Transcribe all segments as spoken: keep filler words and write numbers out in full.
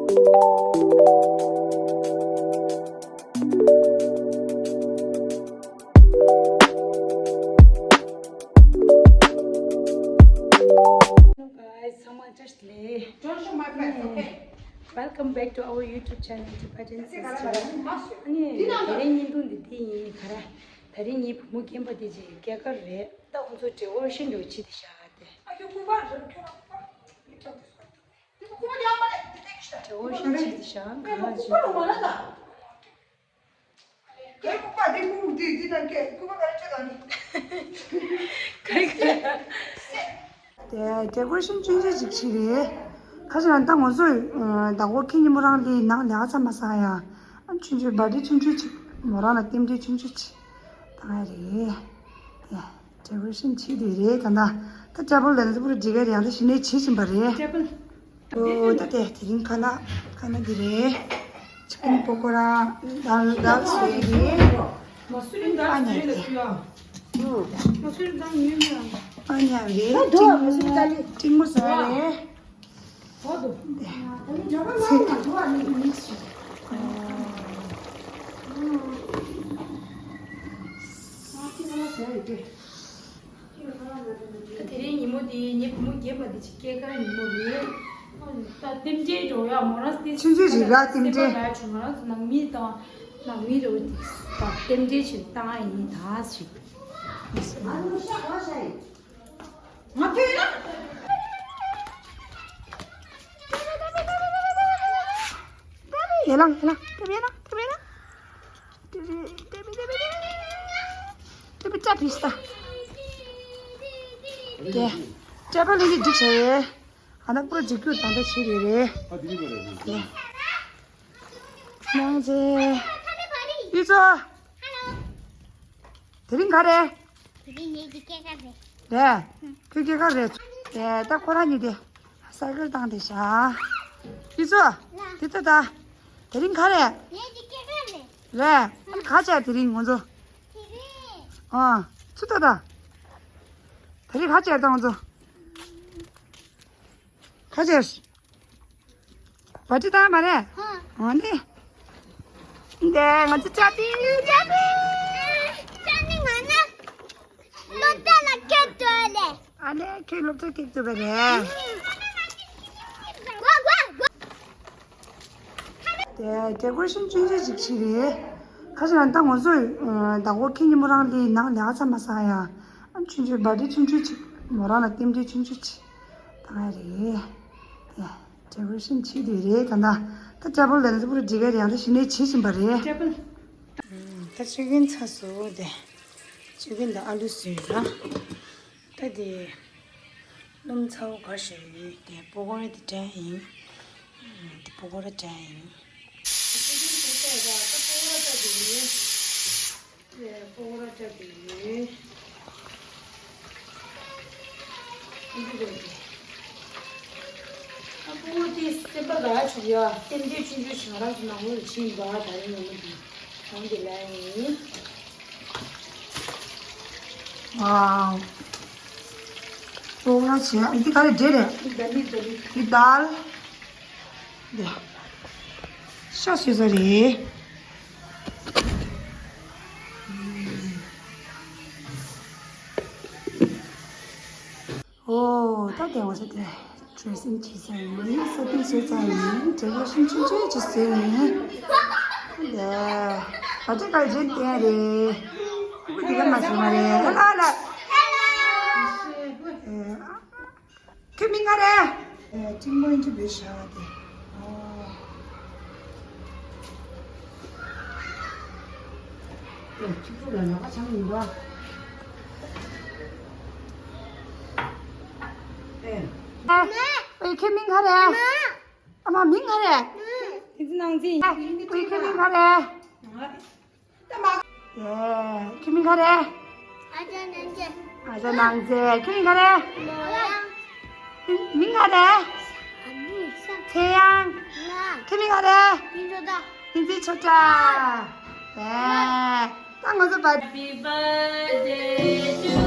Guys, ཚང་མ་བཀྲ་ཤིས་བདེ་ལེགས། Welcome back to our YouTube channel, Tibetan Sister. ཨ་ནི་དེ་རིང་བརྙན་ཐུང་འདི་འདི་ཡིན་ག་རེ། དེ་རིང་ངའི་བུ་མོ་རྒན་པ་དེ་ཅིག་སྐྱེས་སྐར་རེད། ད་ཁོང་ཚོ་decoration འདྲ་བྱེད་དེ་བཞག་དེ། decoration བྱེད་དེ་བཞག་ག་རེ་བྱེད་དེ། ཁོ་པ་དེ་ཁོ་དེ་དེ་ནང་གི་ཁོ་པ་ག་རེ་བྱེད་དང་ནི། ག་རེ་ག་རེ། དེ་decoration ཆུང་ཆུང་ཅིག་བྱས་རེད། ཁ་ཤས་ལ་ད་ང་ཚོས་ཨ་ཟླ་གོ་ཁེ་ཉིན་མོ་རང་ལས་ནང་ལས་ཀ་ཚ་མ་ཟ་ཡ། ཨ་ཆུང་ཆུང་birthday ཆུང་ཆུང་ཅིག་མོ་རང་ལ་རྟེན་འབྲེལ་ཆུང་ཆུང་ཅིག་བཏང་ཡ་རེད། དེ་decoration བྱས་བསྡད་རེད་ད་ལྟ། ད་table ལ་ནི་པུ་ར་འགྲིག་ག་རེད། ཡང་ད་གཞི་ནས་བྱེད་བཞིན་པ་རེད། ཨོ་ད་དེ་དེ་རིང་ཁ་ན་ཁ་ན་འདི་རེད། chicken པོ་ཀོ་ར། དཱལ་དཱལ་བཟོས་རེད། པ་ཉལ་རེད། པ་ཉལ་རེད། ཏིང་མོ་བཟོས་རེད། དེ་རིང་ཉིན་མོ་དེ་ངའི་བུ་མོ་རྒན་པ་དེ་ཅིག་སྐྱེས་སྐར་ཉིན་མོ་རེད། ད་རྟེན་འབྲེལ་འགྲོ་ཡ་མོ་རང་རྟེན་ཆུང་ཆུང་ཞིག་ར་རྟེན་འབྲེལ། ང་རང་ཚོ་ནང་མི་དང་ནང་མི་རེ་བ་དེ་དང་རྟེན་འབྲེལ་ཞིག་བཏང་ཡ་ཡིན་ད་ཞིག་ང་ཐོས་ན། ཡ་ལང་ཡ་ལང་ཏེ་བེ་ན་ཏེ་བེ་ན། ཏེ་བེ་ཏེ་བེ་ཏེ་བེ་ཏེ་བེ་ཏ་ཕི་སྟ། ཏེ་ཏེ་བེ་ལི་ལི་འགྲིག་ཆེ། ཨ་ན་པུ་ར་འཇིགས་སྐྱོ་དང་ཏེ་ཆེ་རེ་རེ། ཏེ་ནང་ཚེ་ཡི་ཚོ། དེ་རིང་ག་རེ། དེ་རིང་ངེད་ཀྱི་སྐྱེས་སྐར་རེད། རེད། ཁྱོད་སྐྱེས་སྐར་རེད། རེད་ད་ཁོ་རང་གཉིས་དེ་སའི་ཀལ་བཏང་དེ་བཞག་ཡི་ཚོ། དེ་ཚོ་ད། དེ་རིང་ག་རེ། ངེད་ཀྱི་སྐྱེས་སྐར་རེད། རེད། ཨ་ནི་ག་བྱས་དེ་རིང་ང་ཚོ། དེ་རིང་། ཨ། ཚུ་ད་ད། དེ་རིང་ག་བྱས་ད་ང་ཚོ། ག་བྱས། བ་ཅི་ད་མ་རེད། ཨ་ནི། འདི་ང་ཚོ་ཅ་པི་ཅ་པི། ཅ་ནི་ང་ན། སློབ་གྲྭ་ལ་སྐྱོད་འགྲོ་ལེ། ཨ་ནི་ཁྱོད་སློབ་གྲྭ་སྐྱོད་འགྲོ་བ་རེད། དེ་decoration ཆུང་ཆུང་ཅིག་བྱས་རེད། ཁ་ཤས་ལ་ད་ང་ཚོས་ཟླ་གོ་ཁེ་ཉིན་མོ་རང་ལས་ནང་ལས་ཀ་ཚ་མ་ཟ་ཡ། ཨ་ཆུང་ཆུང་birthday ཆུང་ཆུང་ཅིག་མོ་རང་ལ་རྟེན་འབྲེལ་ཆུང་ཆུང་ཅིག་བཏང་ཡ་རེད། དེ་decoration བྱས་བསྡད་རེད་ད་ལྟ། ད་table ལ་ནི་པུ་ར་འགྲིག་ག་རེད། ཡང་ད་གཞི་ནས་བྱེད་བཞིན་པ་རེད། ད་chicken ཚ་སོ་དེ་chicken དང་ཨ་ལུ་བཟོས་ར། ད་དེ་སྣུམ་ཚ་བོ་ག་ཞིག་ཡོད་དེ་པོ་ཀོ་ར་དེ་དྲན་ཡིན། དེ་པོ་ཀོ་ར་དྲན་ཡིན། པོ་ཀོ་ར་བཅག་གི་ཡོད། ཨ་པོ་ཀོ་ར་དེ་སེམས་པ་ར་ཆུང་ཡ་རྟེན་འབྲེལ་ཆུང་ཆུང་ཞིག་ང་རང་ཚོ་ནང་ལོགས་ལ་ཕྱིན་པ་ད་རིང་ཉིན་མོ་འདི་གང་དེ་ལ་ཡིན། ཝའོ། པོ་ཀོ་ར་བྱས་འདི་ག་རེ་འབྲས་རེད། འདི་དཱལ་འདི་དཱལ། འདི་ཤ་བཟོས་ས་རེད། ཨོ་ད་དེ་བ་ས་དེ་dressing བྱེད་ས་ཡིན། ས་ཏིག་བཟོས་ས་ཡིན། decoration ཆུང་ཆུང་ཅིག་བཟོས་ཡིན། འདི་བ་ཅི་ག་རེ་བྱེད་དེ་རེད། ཁུ་ཁུ་འདི་ག་མ་བྱུང་བ་རེད། ཧེ་ལོ་ཧེ་ལོ། ཁྱོད་མིང་ག་རེ། ཨེ་ཅིག་མོ་ཡིན་གྱི་བེ་ཤ་བ་དེ། ཨེ་ཅིག་པོ་ལ་ལ་ཁ་ཆང་ཡིན་པ། ཨེ། ཨེ་ཁྱོད་མིང་ག་རེ། ཨ་མ་མིང་ག་རེ། དེ་ཚོ་ནང་ཚན་ཡིན། ཨེ་ཁྱོད་མིང་ག་རེ། ཁྱོད་མིང་ག་རེ། ཨ་ཅག་ནང་ཚན། ཨ་ཅག་ནང་ཚན། ཁྱོད་མིང་ག་རེ། ལོ་ཡང་། མིང་ག་རེ། ཚེ་དབྱངས། ཁྱོད་མིང་ག་རེ། ཡིན་ཚོ་ད། ཡིན་ཚེ་ཆོས་གྲགས། ཨེ། ད་ང་ཚོ་བ། Happy birthday to you.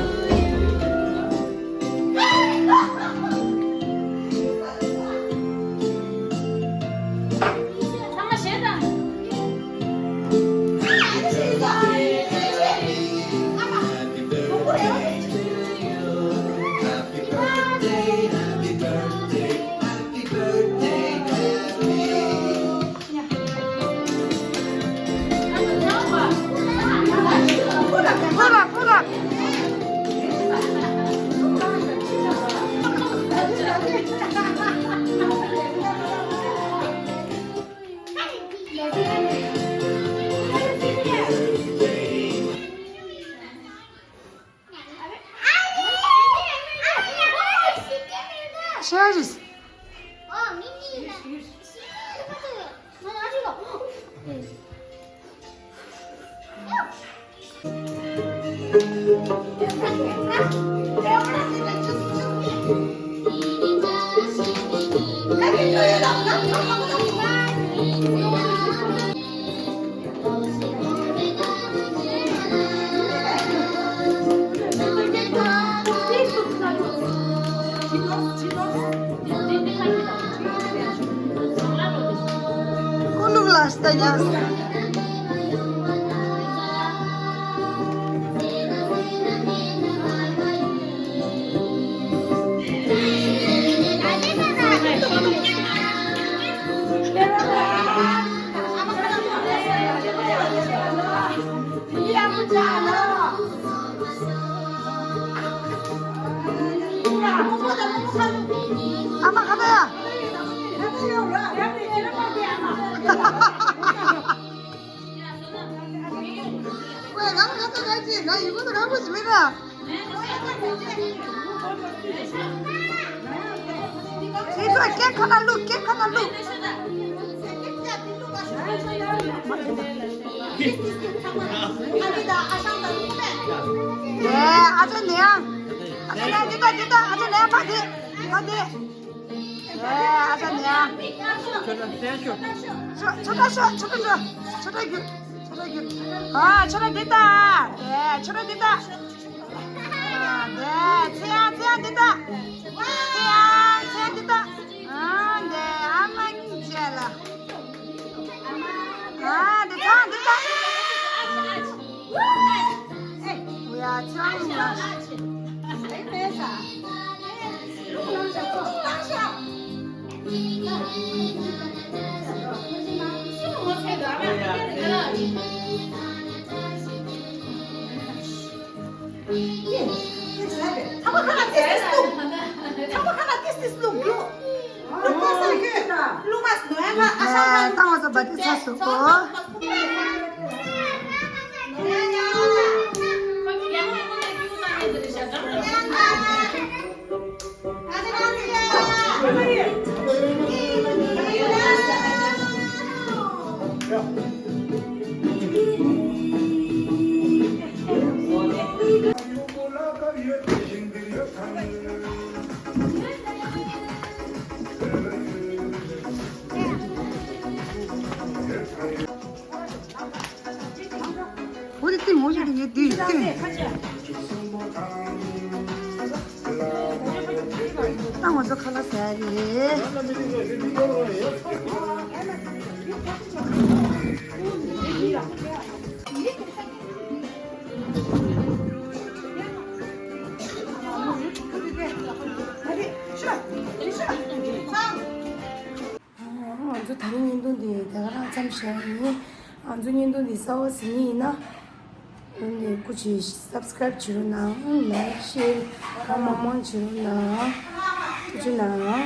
Cheers. ཀུ་ལུག་ལ་ལྟ་རྒྱུ། ཨ་མ་ཁ་ཏ་ཡ། ཝེ་ང་ཁ་ཏ་ག་ཅི་ང་ཡི་གུ་ཏ་ག་གུ་ཅི་མི་ར། ཁྱེད་ཚོ་སྐད་ཁ་ན་བླུག་སྐད་ཁ་ན་བླུག་ཨེ་ཨ་ཅག་ནེ་ཡ། ཨ་ཅག་ནེ་ཡ་འདི་ལྟ་འདི་ལྟ་ཨ་ཅག་ནེ་ཡ་ཕ་དེ་ཕ་དེ། ཨེ་ཨ་ཅག་ནེ་ཡ། ཆོ་ཆོ་ཆོ་ཆོ་ཆོ་ཆོ་རྒྱུ། ཆོ་རྒྱུ། ཨ་ཆོ་འདི་ལྟ། ཨེ་ཆོ་འདི་ལྟ། ཨ་དེ་ཚེ་ཡང་ཚེ་ཡང་འདི་ལྟ། ཚེ་ཡང་ཚེ་ཡང་འདི་ལྟ། ཨ་དེ་ཨ་མ་གཉིས་བྱས་ལ། ཨ་དེ་ཚང་འདི་ལྟ། ཝེ་ཡ་ཚེ་ཡང་ལ། ཐ་མ་ཁ་ན་ཏིས་ཏིས་བླུག་ཐ་མ་ཁ་ན་ཏིས་ཏིས་བླུག་རྒྱུ། བླུག་མ་ས་རྒྱུ། བླུག་མ་ས་ནོ་ཡ་ཁ་ཨ་ཤ་ཁ། ཏང་བ་ས་བ་ཏི་ཚ་སུ་གོ། འོ་དེ་ལྟད་མོ་ཞིག་ཡོད་དུས་ལྟད། ད་ང་ཚོ་ཁ་ལག་ཟ་ཡ་རེད། ང་ཚོ་ད་རིང་བརྙན་ཐུང་འདི་དེ་ག་རང་མཚམས་བཞག་ཡིན། ང་ཚོ་བརྙན་ཐུང་འདི་གསར་པ་གཟིགས་མཁན་ཡིན་ན། ཨ་ནི་སྐུ་མཁྱེན་སབ་སི་ཀ་རེབ་བྱེད་རོགས་གནང་། ལའིཀ་ཤེར་གང་མང་མང་བྱེད་རོགས་གནང་། ཐུགས་རྗེ་གནང་།